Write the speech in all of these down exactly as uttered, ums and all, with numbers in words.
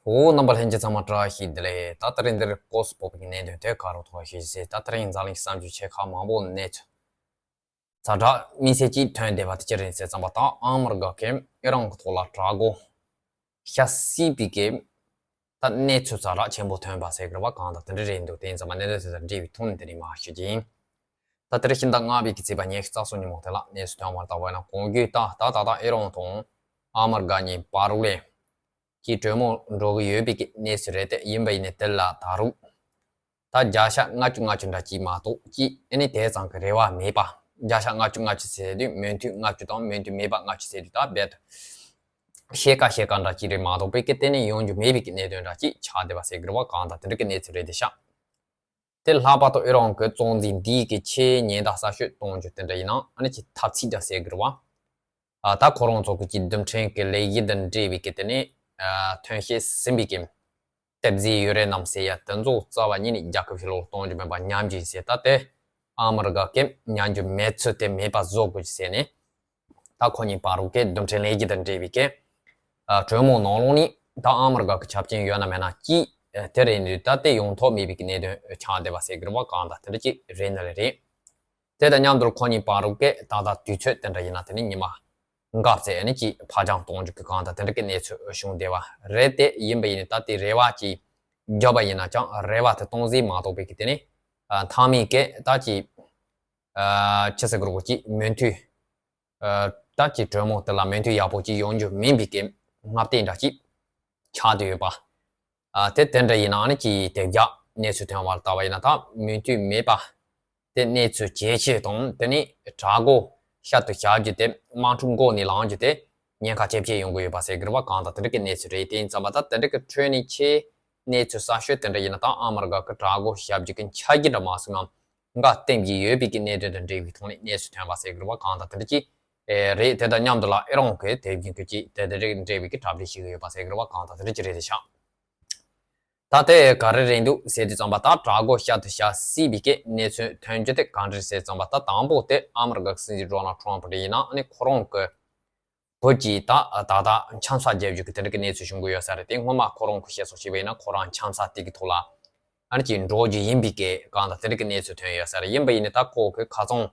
འོ། རྣམ་པ་ལྷན་རྒྱས་ཚང་མ་བཀྲ་ཤིས་བདེ་ལེགས། ད་ལྟ་རིང་འདིར་སྐོར་སུ་བབས་པའི་གནད་དོན་དེ་ག་རུ་ཐོག་ཤེས་ཟེར། ད་ལྟ་རིང་འཛམ་གླིང་གི་བསམ་བྱུང་ཆེ་ཁག་མང་པོ་གནས་ཚུལ་ཛ་དྲག་དམིགས་བསལ་གྱིས་ཐོན་བསྡད་པ་དེ་ཅི་རེད་ཟེར་ཙམ་པ། ད་ཨ་མི་རི་ཀ་གིས་ཨི་རན་གྱི་ཐོག་ལ་དྲག་རྒོལ་བཤད་སྲིད་པའི་གི་ད་གནས་ཚུལ་ཛ་དྲག་ཆེན་པོ་ཐོན་པ་ཟེར་དགོས་པ་གང་དང་དེ་འདྲ་རེད་འདུག་དེ་ཡིན་ཙམ་པ་གནད་དོན་དེ་དང་འབྲེལ་བའི་ཐོག་ནས་དེ་རིང་མར་ཞུ་རྒྱུ་ཡིན། ད་དེ་རིང་ཕྱི་ཟླ་ལྔ་པའི་གི་ཚེས་པ་ཉི་ཤུ་རྩ་གསུམ་ཉིན་མོ་དེ་ལ་གནས་ཚུལ་ཐོན་པར་བལྟས་པ་ཡིན་ན། གོང་བརྗོད་ལྟར་ད་ད་ལྟ་ཨི་རན་དང་ཨ་མི་རི་ཀ་གཉིས་བར་ལ་གི་གྲོས་མོལ་འགྲོ་གི་ཡོད་པའི་གི་གནས་ཚུལ་རེད། དེ་ཡིན་པ་ཡིན་ནའི་དེ་ལ་ད་རུང་ད་བརྒྱ་ཆ་ལྔ་བཅུ་ལྔ་བཅུ་འདྲ་ཅིག་མ་གཏོགས་ཅིག་ཨ་ནི་དེ་ཙམ་གྱི་རེ་བ་མེད་པ། བརྒྱ་ཆ་ལྔ་བཅུ་ལྔ་བཅུ་ཟེར་དུས་མོས་མཐུན་ལྔ་བཅུ་དང་མོས་མཐུན་མེད་པ་ལྔ་བཅུ་ཟེར་དུས་ད་རྦད་དེ་ཤེལ་དཀར་ཤེལ་དཀར་འདྲ་ཅིག་རེད་མ་གཏོགས་པའི་གི་གཏན་ནས་ཡོང་རྒྱུ་མེད་པའི་གི་གནད་དོན་འདྲ་ཅིག་ཆགས་བསྡད་པ་ཟེར་དགོས་པ་གང་དང་དེ་འདྲ་གི་གནས་ཚུལ་རེད་དེ་ཤག་དེ་ལྷག་པར་དུ་ཨི་རན་གྱི་གཙོ་འཛིན་འདིའི་གི་ཆེས་ཉེན་བརྡ་གསར་ཤོས་གཏོང་རྒྱུ་དེ་འདྲ་ཡིན་ན་ཨ་ནི་ཅིག་འཐབ་རྩོད་འདྲ་ཟེར་དགོས་རེད་བ། ཨ། ད་ཁོ་རང་ཚོ་གི་ཅིག་རྡུལ་ཕྲན་གྱི་ལས་གཞི་དང་འབྲེལ་བའི་གི་དེ་ནས་ཨ་ཐོན་སྐྱེད་ཟིན་པའི་གི་གཏེར་རྫས་ཡོད་རེད་ནམ་ཟེར་ཡ་དེ་ཚོ་རྩ་བ་ཉིད་ནས་རྒྱལ་ཁབ་ཕྱི་ལོགས་གཏོང་རྒྱུ་མེད་པ་མཉམ་འཇོག་ཟེར། ད་དེ་ཨ་མི་རི་ཀ་གིས་མཉམ་འཇོག་མེད་ཚུལ་དེ་མེད་པ་བཟོ་དགོས་ཟེར་ནས། ད་ཁོ་གཉིས་བར་གྱི་རྡུལ་ཕྲན་ལས་གཞི་དང་འབྲེལ་བའི་གི་ཨ་གྲོས་མོལ་ནང་ལོགས་ནས་ད་ཨ་མི་རི་ཀ་གི་ཆ་རྐྱེན་ཡོད་ན་མེད་ན་ཅིག་དེ་རེད་འདུག་ད་དེ་ཡོང་ཐབས་མེད་པའི་གི་གནད་དོན་ཆགས་བསྡད་པ་ཟེར་དགོས་རེད་བ། གང་དང་དེ་འདྲ་ཅིག་རེད་ནི་རེད། དེ་དང་མཉམ་དུ་ཁོ་གཉིས་བར་གྱི་ད་ལྟ་དུས་ཚོད་དེ་འདྲ་ཡིན་ན་དེ་ནི་ཉི་མ་འགའ་ཙམ་ནི་ཅིག་ཕར་འགྱངས་གཏོང་རྒྱུ་གི་གང་དང་དེ་འདྲ་གི་གནས་ཚུལ་བྱུང་བསྡད་པ་རེད། དེ་ཡིན་པ་ཡིན་ནའི་ད་དེ་རེ་བ་ཅིག་བརྒྱབ་པ་ཡིན་ན་ཀྱང་རེ་བ་དེ་སྟོང་ཟད་མ་གཏོགས་པའི་གི་དེ་ནི་ཨ་མཐའ་མའི་གི་ད་ཅིག་ཨ་ཅི་ཟེར་དགོས་རེད་གོ། ཅིག་མོས་མཐུན་ཨ་ད་ཅིག་གྲོས་མོལ་དེ་ལ་མོས་མཐུན་ཡག་པོ་ཅིག་ཡོང་རྒྱུ་མིན་པའི་གི་སྔ་ལྟས་འདྲ་ཅིག་ཆགས་བསྡད་ཡོད་པ། ཨ་དེ་དེ་འདྲ་ཡིན་ན་ཨ་ནི་ཅིག་དེ་རྒྱ་གནས་ཚུལ་ཐོན་པར་བལྟས་པ་ཡིན་ན་ད་མོས་མཐུན་མེད་པ་དེ་གནས་ཚུལ་ཇེ་ཆེ་དང་དེ་ནི་དྲག་རྒོལ་ཤར་དུ་བྱ་རྒྱུ་དེ་དམག་འཁྲུག་འགོ་ནས་ལངས་རྒྱུ་དེ་ཉེན་ཁ་ཇེ་ཆེ་ཡོང་གི་ཡོད་པ་ཟེར་དགོས་རེད་བ། གང་དང་དེ་འདྲ་གི་གནས་ཚུལ་རེད། དེ་ཡིན་ཙམ་པ་ད་དེ་འདྲ་གི་ཁྲོད་ནས་ཆེས་གནས་ཚུལ་གསར་ཤོས་དེ་འདྲ་ཡིན་ན་ད་ཨ་མི་རི་ཀ་གི་དྲག་རྒོལ་བྱ་རྒྱུ་གི་འཆར་གཞི་འདྲ་མ་སོང་ན། འགའ་བསྟན་གྱི་ཡོད་པའི་གི་གནད་དོན་དང་འབྲེལ་བའི་ཐོག་ནས་གནས་ཚུལ་ཐོན་པ་ཟེར་དགོས་རེད་བ། གང་དང་དེ་འདྲ་ཅིག་ཨེ་རེད། དེ་དང་མཉམ་དུ་ལ་ཨི་རན་གྱིས་དེ་བཞིན་གྱི་ཅིག་དེ་དེ་རིགས་འབྲེལ་བའི་གི་གྲ་སྒྲིག་བྱེད་ཀྱི་ཡོད་པ་ཟེར་དགོས་རེད་བ། གང་དང་དེ་འདྲ་ཅིག་རེད་དེ་ཤག་ད་དེ་ག་རེ་རེད་འདུག་ཟེར་དུས་ཙམ་པ་ད་དྲག་རྒོལ་བཤད་དུ་བྱ་སྲིད་པའི་གི་གནས་ཚུལ་ཐོན་རྒྱུ་དེ་ག་འདྲ་ཟེར་ཙམ་པ་ད་དང་པོ་དེ་ཨ་མི་རི་ཀ་གི་སྲིད་འཛིན་ཌོ་ནལ་ཊམ་པ་དེ་ཡིན་ན་ཨ་ནི་ཁོ་རང་གི་བོད་ཀྱི་ད་ད་ལྟ་འཆམ་ས་རྒྱག་རྒྱུ་གི་དེ་འདྲ་གི་གནས་ཚུལ་བྱུང་གི་ཡོད་ས་རེད། དེ་སྔོན་མ་ཁོ་རང་གི་བཤད་སྲོལ་བྱས་པ་ཡིན་ན་ཁོ་རང་འཆམ་ས་དེ་གི་ཐོག་ལ་ཨ་ནི་ཅིག་འགྲོ་རྒྱུ་ཡིན་པའི་གི་གང་དང་དེ་འདྲ་གི་གནས་ཚུལ་ཐོན་ཡོད་ས་རེད། ཡིན་པ་ཡིན་ནའི་ད་ཁོ་གི་ཁ་སང་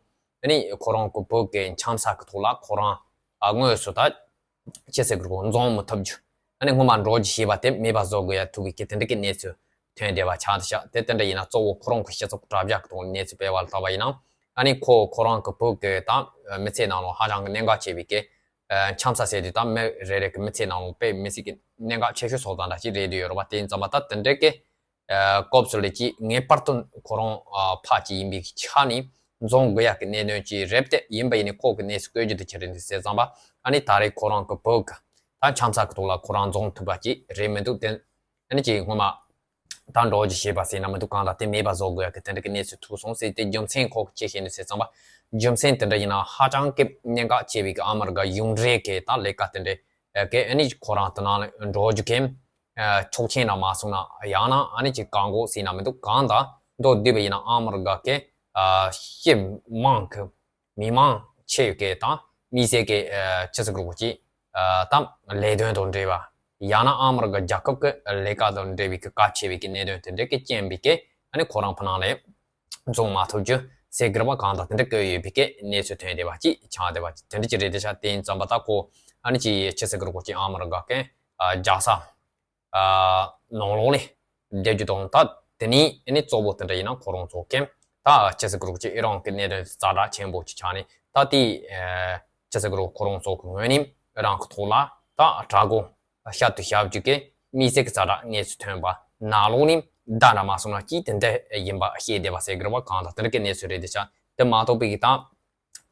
ཨ་ནི་ཁོ་རང་གི་བོད་ཀྱི་འཆམ་ས་གི་ཐོག་ལ་ཁོ་རང་ཨ་དངོས་སུ་ད་ཅི་ཟེར་དགོས་རེད་གོ། འཛོམས་མི་ཐུབ་རྒྱུ། ཨ་ནི་སྔོན་མ་འགྲོ་རྒྱུ་བྱས་པ་དེ་མེད་པ་བཟོ་དགོས་ཡ་ཐུག་པའི་གི་དེ་འདྲ་གི་གནས་ཚུལ་ཐོན་བསྡད་པ་ཆགས་བསྡད་ཤག་དེ་དེ་འདྲ་ཡིན་ན་གཙོ་བོ་ཁོ་རང་གི་སྤྱི་ཚོགས་དྲ་རྒྱ་གི་ཐོག་ནས་གནས་ཚུལ་སྤེལ་བ་ལ་བལྟས་པ་ཡིན་ན། ཨ་ནི་ཁོ་ཁོ་རང་གི་བོད་ཀྱི་ད་མི་ཚེ་ནང་ལ་ཧ་ཅང་གི་གནད་འགག་ཆེ་བའི་གི་འཆམ་ས་ཟེར་དུས་ད་མི་རེ་རེ་གི་མི་ཚེ་ནང་ལ་དཔེ་མི་སྲིད་ཀྱི་གནད་འགག་ཆེ་ཤོས་ཚོ་དང་འདྲ་ཅིག་རེད་འདུག་ཡོད་རེད་བ། དེ་ཡིན་ཙམ་པ་ད་དེ་འདྲ་གི་སྐབས་སུ་ལས་ཀྱི་ངེས་པར་དུ་ཁོ་རང་ཕ་ཅིག་ཡིན་པའི་ཆ་ནས་འཛོམས་དགོས་ཡག་གི་གནད་དོན་ཅིག་རེད། དེ་ཡིན་པ་ཡིན་ནའི་ཁོ་གི་གནས་ཚུལ་བཀོད་རྒྱུ་དེ་ཅི་རེད་འདུག་ཟེར་ཙམ་པ་ཨ་ནི་ད་རེས་ཁོ་རང་གི་བོད་ཀྱི་ད་འཆམ་ས་གི་ཐོག་ལ་ཁོ་རང་འཛོམས་ཐུབ་པ་ཅིག་རེད་མི་འདུག་དེ་ཨ་ནི་ཅིག་སྔོན་མ་ད་འགྲོ་རྒྱུ་བྱས་པ་ཟེར་ན་མི་འདུག་གང་ལ་དེ་མེད་པ་བཟོ་དགོས་ཡག་གི་དེ་འདྲ་གི་གནས་ཚུལ་ཐུག་སོང་ཟེར། དེ་རྒྱུ་མཚན་ཁོ་གི་ཅི་བཤད་འདུག་ཟེར་ཙམ་པ་རྒྱུ་མཚན་དེ་འདྲ་ཡིན་ན་ཧ་ཅང་གི་གནད་འགག་ཆེ་བའི་གི་ཨ་མི་རི་ཀ་གཞུང་འབྲེལ་གི་ད་ལས་ཀ་དེ་འདྲ་གི་ཨ་ནི་ཁོ་རང་དེ་ནང་ལ་འགྲོ་རྒྱུ་གི་ཆོག་མཆན་ལ་མ་སོང་ན་ཡང་ན་ཨ་ནི་ཅིག་བཀག་འགོག་ཟེར་ན་མི་འདུག་གང་ལྟར་མདོར་བསྡུས་པ་ཡིན་ན་ཨ་མི་རི་ཀ་གི་སྤྱི་དམངས་གི་མི་མང་ཆེ་བའི་གི་དང་མི་སེར་གི་ཆི་ཟེར་དགོས་རེད་གོ། ཅིག་ད་ལས་དོན་དང་འབྲེལ་བ་ཡང་ན་ཨ་མི་རི་ཀ་རྒྱལ་ཁབ་ཀྱི་ལས་ཀ་དང་འབྲེལ་བའི་གི་གལ་ཆེ་བའི་གི་གནད་དོན་དེ་འདྲ་གི་རྐྱེན་པས་གི་ཨ་ནི་ཁོ་རང་ཕུ་ནང་ལ་འཛོམས་མ་ཐུབ་རྒྱུ་ཟེར་གི་རེད་བ། གང་ལྟར་དེ་འདྲ་བཀོད་ཡོད་པའི་གི་གནས་ཚུལ་ཐོན་བསྡད་པ་ཅིག་ཆགས་བསྡད་པ་དེ་འདྲ་ཅིག་རེད་དེ་ཤག་དེ་ཡིན་ཙམ་པ་ད་ཁོ་ཨ་ནི་ཅིག་ཆི་ཟེར་གི་རེད་གོ། ཅིག་ཨ་མི་རི་ཀ་གི་རྒྱལ་ས་ནང་ལོགས་ནས་བསྡད་རྒྱུ་དང་། ད་དེ་ནས་ཨ་ནི་གཙོ་བོ་དེ་འདྲ་ཡིན་ན་ཁོ་རང་ཚོ་གི་ད་ཆི་ཟེར་གི་རེད་གོ། ཅིག་ཨི་རན་གི་གནད་དོན་ཛ་དྲག་ཆེན་པོ་ཅིག་ཆགས་ནས་ད་དེ་ཆི་ཟེར་གི་རེད་གོ། ཁོ་རང་ཚོ་གི་ངོས་ནས་ཨི་རན་གི་ཐོག་ལ་ད་དྲག་རྒོལ་བཤད་དུ་བྱ་རྒྱུ་གི་དམིགས་བསལ་གྱི་ཛ་དྲག་གནས་ཚུལ་ཐོན་པ་ནང་ལོགས་ནས་ད་འདྲ་མ་སོང་ན་ཅིག་དེ་འདྲ་ཡིན་པ་བཤད་བསྡད་པ་ཟེར་གི་རེད་བ། གང་ལྟར་དེ་འདྲ་གི་གནས་ཚུལ་རེད་དེ་ཤག་དེ་མ་གཏོགས་པའི་གི་ད་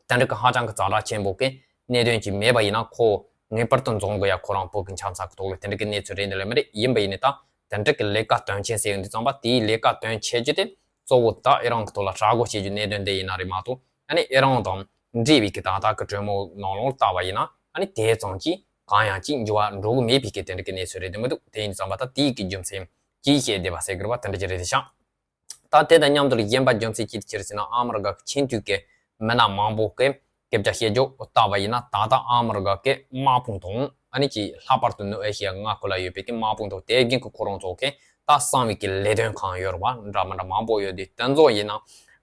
དེ་འདྲ་གི་ཧ་ཅང་གི་ཛ་དྲག་ཆེན་པོ་གི་གནད་དོན་ཅིག་མེད་པ་ཡིན་ན་ཁོ་ངེས་པར་དུ་འཛོམས་དགོས་ཡ་ཁོ་རང་བོད་ཀྱི་འཆམ་ས་གི་ཐོག་ལ་དེ་འདྲ་གི་གནས་ཚུལ་རེད་འདི་ལ་མི་རེད། ཡིན་པ་ཡིན་ནའི་ད་དེ་འདྲ་གི་ལས་ཀ་དོན་ཆེན་ཟེར་ཡོང་དུས་ཙམ་པ་དེའི་ལས་ཀ་དོན་ཆེ་རྒྱུ་དེ་གཙོ་བོ་ད་ཨི་རན་གི་ཐོག་ལ་དྲག་རྒོལ་བྱེད་རྒྱུ་གནད་དོན་དེ་ཡིན་ན་རེད་མ་གཏོགས་ཨ་ནི་ཨི་རན་དང་འབྲེལ་བའི་གི་ད་ལྟ་གི་གྲོས་མོལ་ནང་ལོགས་ལ་བལྟས་པ་ཡིན་ན་ཨ་ནི་དེ་ཙམ་གྱིས་གང་ཡང་ཅིག་འགྱུར་བ་འགྲོ་གི་མེད་པའི་གི་དེ་འདྲ་གི་གནས་ཚུལ་རེད་འདི་མི་འདུག་དེ་ཡིན་ཙམ་པ་ད་དེའི་གི་རྒྱུ་མཚན་གྱིས་བཤད་བསྡད་པ་ཟེར་གི་རེད་བ། དེ་འདྲ་ཅིག་རེད་དེ་ཤག་ད་དེ་དང་མཉམ་དུ་གཞན་པ་རྒྱུ་མཚན་ཅི་ཕྱིར་ཟེར་ན་ཨ་མི་རི་ཀ་གི་ཆེས་མཐོའི་གི་མི་སྣ་མང་པོ་གི་སྐད་ཆ་བཤད་རྒྱུ་ལྟ་བ་ཡིན་ན་ད་ལྟ་ཨ་མི་རི་ཀ་གི་དམག་དཔུང་དང་ ཨ་ནི་ཅིག་ལྷག་པར་དུ་ནུབ་ཨེ་ཤི་ཡ་མངའ་ཁུལ་ལ་ཡོད་པའི་གི་དམག་དཔུང་དང་དེ་བཞིན་གྱི་ཁོ་རང་ཚོ་གི་ད་གསང་བའི་གི་ལས་དོན་ཁང་ཡོད་རེད་བ། འདྲ་མི་འདྲ་མང་པོ་ཡོད་དུས་དེ་ཚོ་ཡིན་ན་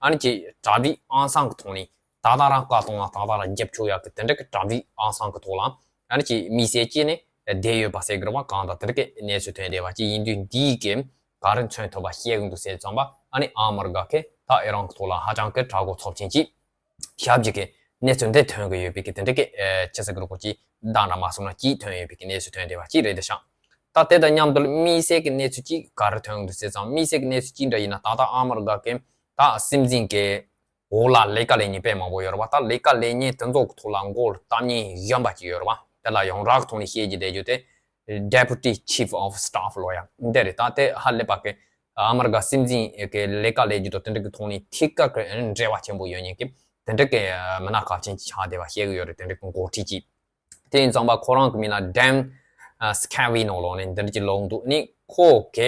ཨ་ནི་ཅིག་གྲ་སྒྲིག་ཨང་སང་གི་ཐོག་ནས་ད་ལྟ་རང་བཀའ་གཏོང་བ་ད་ལྟ་རང་རྒྱབ་སྐྱོར་ཡག་གི་དེ་འདྲ་གི་གྲ་སྒྲིག་ཨང་སང་གི་ཐོག་ལ་ཨ་ནི་ཅིག་དམིགས་བསལ་བྱས་ནས་བསྡད་ཡོད་པ་ཟེར་གི་རེད་བ། གང་ལྟར་དེ་འདྲ་གི་གནས་ཚུལ་ཐོན་བསྡད་པ་ཅིག་ཡིན་དུས་འདིའི་གི་ག་རེ་མཚོན་ཐུབ་པ་བཤད་གི་འདུག་ཟེར་ཙམ་པ་ཨ་ནི་ཨ་མི་རི་ཀ་གི་ད་ཨི་རན་གི་ཐོག་ལ་ཧ་ཅང་གི་དྲག་པོ་ཚབས་ཆེན་ཅིག་ཞབས་ཀྱི་གི་གནས་ཚུལ་འདི་ཐོན་གི་ཡོད་པའི་གི་དེ་འདྲ་གི་ཨེ་ཅི་ཟེར་གི་རེད་གོ་ཅིག་བདག་འདྲ་མ་སོང་ན་ཅིག་ཐོན་ཡོད་པའི་གི་གནས་ཚུལ་ཐོན་བསྡད་པ་ཅིག་རེད་དེ་ཤག་ད་དེ་དང་མཉམ་དུ་དམིགས་བསལ་གི་གནས་ཚུལ་ཅིག་ག་རེ་ཐོན་གི་འདུག་ཟེར་ཙམ་དམིགས་བསལ་གི་གནས་ཚུལ་ཅིག་འདྲ་ཡིན་ན་ད་ལྟ་ཨ་མི་རི་ཀ་གི་ད་སྲིད་འཛིན་གི་འོག་ལ་ལས་ཀ་ལས་མཁན་དཔེ་མང་པོ་ཡོད་རེད་བ། ད་ལས་ཀ་ལས་མཁན་དེ་ཚོ་གི་ཐོག་ལ་མགོ་བཏབ་མཁན་གཞོན་པ་ཅིག་ཡོད་རེད་བ། དེ་ལ་ཡོངས་གྲགས་ཐོག་ནས་བཤད་ཀྱི་བསྡད་རྒྱུ་དེ་Deputy Chief of Staff ལོ་ཡ་འདི་རེད། ད་དེ་ཧ་ལས་པ་གི་ཨ་མི་རི་ཀ་སྲིད་འཛིན་གི་ལས་ཀ་ལས་རྒྱུ་དང་དེ་འདྲ་གི་ཐོག་ནས་ཐད་ཀར་གི་འབྲེལ་བ་ཆེན་པོ་ཡོད་མཁན་གི་དེ་འདྲ་གི་མི་སྣ་གལ་ཆེན་ཅིག་ཆགས་བསྡད་པ་བཤད་གི་ཡོད་རེད། དེ་འདྲ་གི་འགོ་ཁྲིད་ཅིག་དེ་ཡིན་ཙང་པ་ཁོ་རང་གི་མིང་ལ་Dan Scavino ལོ་ནས་འདི་འདྲ་ཅིག་ལབ་འདུག་ནི་ཁོ་གི་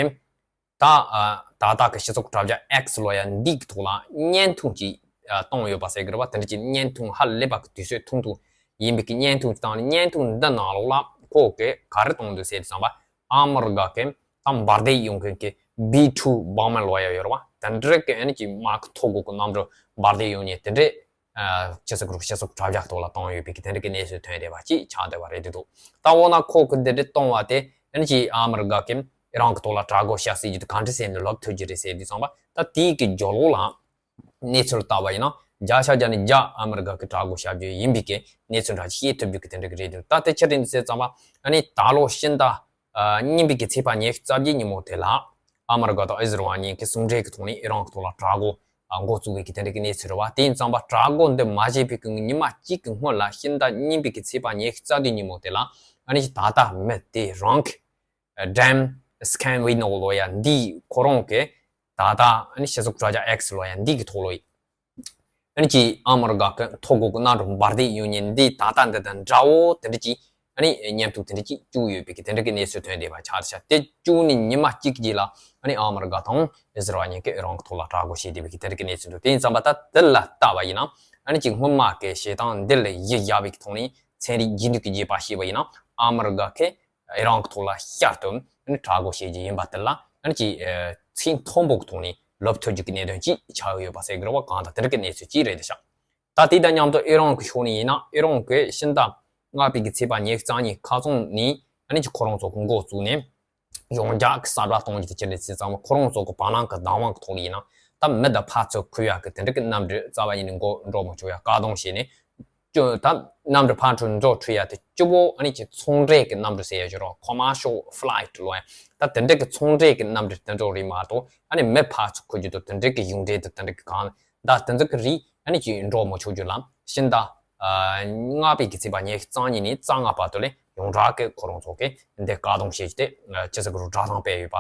ད་ཨ་ད་ལྟ་གི་སྤྱི་ཚོགས་དྲ་རྒྱ་X ལོ་ཡ་འདི་གི་ཐོག་ལ་བརྙན་ཐུང་ཅིག་ཨ་བཏང་ཡོད་པ་ཟེར་གི་རེད་བ། དེ་འདྲ་ཅིག་བརྙན་ཐུང་ཧ་ལས་པ་གི་དུས་ཚོད་ཐུང་ཐུང་ཡིན་པའི་གི་བརྙན་ཐུང་ཅིག་བཏང་ནས་བརྙན་ཐུང་འདི་ནང་ལོགས་ལ་ཁོ་གི་ག་རེ་གཏོང་འདུག་ཟེར་དུས་ཙམ་པ་ཨ་མི་རི་ཀ་གི་ད་འབར་མདེལ་གཡུག་མཁན་གི་B two bomber ལོ་ཡ་ཡོད་རེད་བ། དེ་འདྲ་གི་ཨ་ནི་ཅིག་དམག་གི་ཐོག་གི་གི་གནམ་གྲུ་འབར་མདེལ་གཡུག་མཁན་དེ་འདྲས་ཨ་སྤྱི་ཚོགས་སྤྱི་ཚོགས་དྲ་རྒྱ་ཐོག་ལ་བཏང་ཡོད་པའི་གི་དེ་འདྲ་གི་གནས་ཚུལ་ཐོན་བསྡད་པ་ཅིག་ཆགས་བསྡད་པ་རེད་འདུག་ད་འོ་ན་ཁོ་གི་འདི་འདྲ་གཏོང་བ་དེ་ཨ་ནི་ཅིག་ཨ་མི་རི་ཀ་གི་ཨི་རན་གི་ཐོག་ལ་དྲག་རྒོལ་བྱ་སྲིད་རྒྱུ་དེ་ག་འདྲ་ཟེར་ནས་ལབ་ཐུབ་རྒྱུ་རེད་ཟེར་དུས་ཙམ་པ་ད་དེའི་གི་རྒྱབ་ལོགས་ལ་གནས་ཚུལ་ལྟ་བ་ཡིན་ན་བརྒྱ་ཆ་བརྒྱ་ནས་བརྒྱ་ཨ་མི་རི་ཀ་གི་དྲག་རྒོལ་བྱ་རྒྱུ་ཡིན་པའི་གི་གནས་ཚུལ་འདྲ་ཅིག་བཤད་ཐུབ་རྒྱུ་གི་དེ་འདྲ་གི་རེད་འདུག་ད་དེ་ཆི་རེད་འདུག་ཟེར་ཙམ་པ་ཨ་ནི་ད་ལོ་ཕྱི་ཟླ་ཨ་གཉིས་པའི་གི་ཚེས་པ་ཉི་ཤུ་རྩ་བརྒྱད་ཉིན་མོ་དེ་ལ་ཨ་མི་རི་ཀ་དང་ཨི་ཟི་རལ་གཉིས་ཀྱི་ཟུང་འབྲེལ་གྱི་ཐོག་ནས་ཨི་རན་གྱི་ཐོག་ལ་དྲག་རྒོལ་འགོ་བཙུགས་པའི་གི་དེ་འདྲ་གི་གནས་ཚུལ་རེད་བ། དེ་ཡིན་ཙང་པ་དྲག་རྒོལ་འདི་མ་བྱས་པའི་གི་ཉི་མ་གཅིག་གི་སྔོན་ལ་ཕྱི་ཟླ་གཉིས་པའི་གི་ཚེས་པ་ཉི་ཤུ་རྩ་བདུན་ཉིན་མོ་དེ་ལ་ཨ་ནི་ད་ལྟ་མི་དེ་རང་གི་ཨ་Dan Scavino ལོ་ཡ་འདི་ཁོ་རང་གི་ད་ལྟ་ཨ་ནི་སྤྱི་ཚོགས་དྲ་རྒྱ་X ལོ་ཡ་འདི་གི་ཐོག་ལ་ཨ་ནི་ཅིག་ཨ་མི་རི་ཀ་གི་ཐོག་གི་གནམ་གྲུ་འབར་མདེལ་གཡུག་མཁན་འདི་ད་ལྟ་འདི་དང་འདྲ་བོ་དེ་འདྲ་ཅིག་ཨ་ནི་བརྙན་ཐུང་དེ་འདྲ་ཅིག་བཅུག་ཡོད་པའི་གི་དེ་འདྲ་གི་གནས་ཚུལ་ཐོན་བསྡད་པ་ཆགས་ཤག་དེ་བཅུག་ནས་ཉི་མ་གཅིག་རྗེས་ལ་ཨ་ནི་ཨ་མི་རི་ཀ་དང་ཨི་ཟི་རལ་གཉིས་ཀྱིས་ཨི་རན་གྱི་ཐོག་ལ་དྲག་རྒོལ་བྱས་བསྡད་པའི་གི་དེ་འདྲ་གི་གནས་ཚུལ་འདུག་དེ་ཡིན་ཙང་པ་ད་དེ་ལ་ལྟ་བ་ཡིན་ན་ཨ་ནི་ཅིག་སྔོན་མ་གི་བྱེད་སྟངས་འདི་ལས་ཡུལ་གཡར་བའི་གི་ཐོག་ནས་ཚན་རིག་རྒྱུན་སྒྲིག་གི་རྒྱུད་པ་བཤད་པ་ཡིན་ན་ཨ་མི་རི་ཀ་གི་ཨི་རན་གྱི་ཐོག་ལ་བསྐྱར་དུ་ཨ་ནི་དྲག་རྒོལ་བྱེད་རྒྱུ་ཡིན་པ་དེ་ལ་ཨ་ནི་ཅིག་ཨ་ཚིག་མཐོན་པོ་གི་ཐོག་ནས་ལབ་ཐུབ་རྒྱུ་གི་གནད་དོན་ཅིག་ཆགས་ཡོད་པ་ཟེར་གི་རེད་བ། གང་ལྟར་དེ་འདྲ་གི་གནས་ཚུལ་ཅིག་རེད་དེ་ཤག་ད་དེ་དང་མཉམ་དུ་ཨི་རན་གྱི་ཕྱོགས་ནས་ཡིན་ན་ཨི་རན་གྱི་ཕྱི་ཟླ་ལྔ་པའི་གི་ཚེས་པ་ཉི་ཤུ་རྩ་གཉིས་ཁ་སང་ནས་ཨ་ནི་ཅིག་ཁོ་རང་ཚོ་གི་འགོ་བཙུགས་ནས་ཡོངས་རྒྱ་གི་གསར་བསྒྲགས་གཏོང་རྒྱུ་དེ་ཅི་རེད་ཟེར་ཙང་ཁོ་རང་ཚོ་གི་བར་སྣང་གི་བདག་དབང་གི་ཐོག་ལ་ཡིན་ན་ད་མི་དང་ཕར་ཚུར་ཁུར་ཡག་གི་དེ་འདྲ་གི་གནམ་གྲུ་རྩ་བ་ཉིད་ནས་འགྲོ་འགྲོ་མི་ཆོག་ཡ་བཀག་སྡོམ་བྱས་ནས་ཅོ་ད་གནམ་གྲུ་ཕར་འགྲོ་འགྲོ་འཕྲོད་ཡ་དེ་གཅིག་པོ་ཨ་ནི་ཅིག་ཚོང་འབྲེལ་གྱི་གནམ་གྲུ་ཟེར་ཡ་ཅིག་རོ། commercial flight ལོ་ཡ་ད་དེ་འདྲ་གི་ཚོང་འབྲེལ་གྱི་གནམ་གྲུ་དེ་འགྲོ་རེད་མ་གཏོགས་ཨ་ནི་མི་ཕར་ཚུར་ཁུར་རྒྱུ་དང་དེ་འདྲ་གི་གཞུང་འབྲེལ་དང་དེ་འདྲ་གི་གང་ད་དེ་ཚོ་གི་རིགས་ཨ་ནི་ཅིག་འགྲོ་མི་ཆོག་རྒྱུ་ལ་ཕྱི་ཟླ་ཨ་ལྔ་པའི་གི་ཚེས་པ་ཉི་ཤུ་རྩ་གཉིས་ནས་རྩ་ལྔ་བར་དུ་ལས་ཡོངས་གྲགས་ཀྱི་ཁོ་རང་ཚོ་གི་འདི་བཀག་སྡོམ་བྱེད་རྒྱུ་དེ་ཅི་ཟེར་གི་རུ་སྒྲ་གདངས་སྤེལ་ཡོད་པ་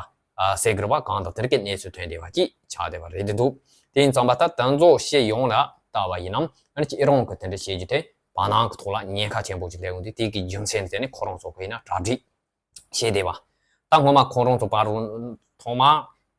ཟེར་གི་རུ་བ་གང་དང་དེ་འདྲ་གི་གནས་ཚུལ་ཐོན་བསྡད་པ་ཅིག་ཆགས་བསྡད་པ་རེད་འདུག་དེ་ཡིན་ཙང་པ་ད་དེ་ཚོ་བཤད་ཡོང་ལ་ལྟ་བ་ཡིན་ནམ་ཨ་ནི་ཅིག་ཨི་རན་གི་དེ་འདྲ་བྱེད་རྒྱུ་དེ་བར་སྣང་གི་ཐོག་ལ་ཉེན་ཁ་ཆེན་པོ་ཅིག་སླེབས་འོང་དུས་དེ་གི་རྒྱུ་མཚན་དེ་ནི་ཁོ་རང་ཚོ་གི་ཡིན་ན་གྲ་སྒྲིག་བྱས་བསྡད་པ། ད་སྔོན་མ་ཁོང་རང་ཚོ་བར་ཐོག་མ་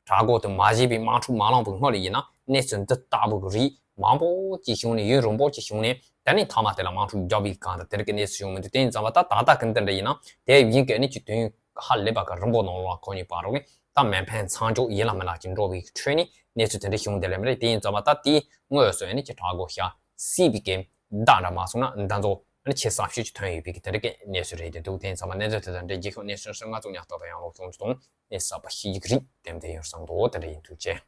དྲག་རྒོལ་དེ་མ་བྱས་པའི་དམག་འཁྲུག་མ་ལངས་པའི་སྔོན་ལ་ཡིན་ན་གནས་ཚུལ་འདི་ལྟ་བུ་གི་རིགས་མང་པོ་ཅིག་བྱུང་ནས་ཡུན་རིང་པོ་ཅིག་བྱུང་ནས་ད་ནི་མཐའ་མ་དེ་ལ་དམག་འཁྲུག་རྒྱག་པའི་སྒང་དང་དེ་རིགས་ཀྱི་གནས་ཚུལ་བྱུང་མི་འདུག་དེ་ཡིན་ཙང་བ་ད་ད་ལྟ་གི་འདི་འདྲ་ཡིན་ན་དེ་ཡིན་གྱི་ཨ་ནི་ཅིག་དུས་ཡུན་ཧ་ལས་པ་གི་རིང་པོ་ནང་ལོགས་ཁོ་གཉིས་བར་རོགས་ད་མེ་འཕེན་མཚམས་འཇོག་ཡིན་ལ་མིན་ལ་ཅིག་འགྲོ་བའི་ཁྲོད་ནས་གནས་ཚུལ་དེ་འདྲ་བྱུང་བསྡད་ལེ་མི་རེད། དེ་ཡིན་ཙང་བ་ད་དེའི་དངོས་སུ་ཨ་ནི་ཅིག་དྲག་རྒོལ་བྱ་སྲིད་པའི་གི་བདག་འདྲ་མ་སོང་ན་འདི་ཚོ་ཨ་ནི་ཆེས་ཟབ་ཤོས་ཅིག་ཐོན་ཡོད་པའི་གི་དེ་འདྲ་གི་གནས་ཚུལ་རེད་དེ་འདུག་དེ་ཡིན་ཙང་བ་གནས་ཚུལ་དེ་དང་འབྲེལ་རྒྱལ་ཁབ་གནས་ཚུལ་སོགས་ང་ཚོ་ཉག་ཐག་དང་ཡང་ལོག་བྱུང་ཚུལ་དང་གནས་ཟབ་པ་ཤེས་ཀྱི་རིགས་དེ་འདྲ་ཡོད་བསམ་འདུག་དེ་འདྲ་ཡིན་ཐུགས་རྗེ་ཆེ།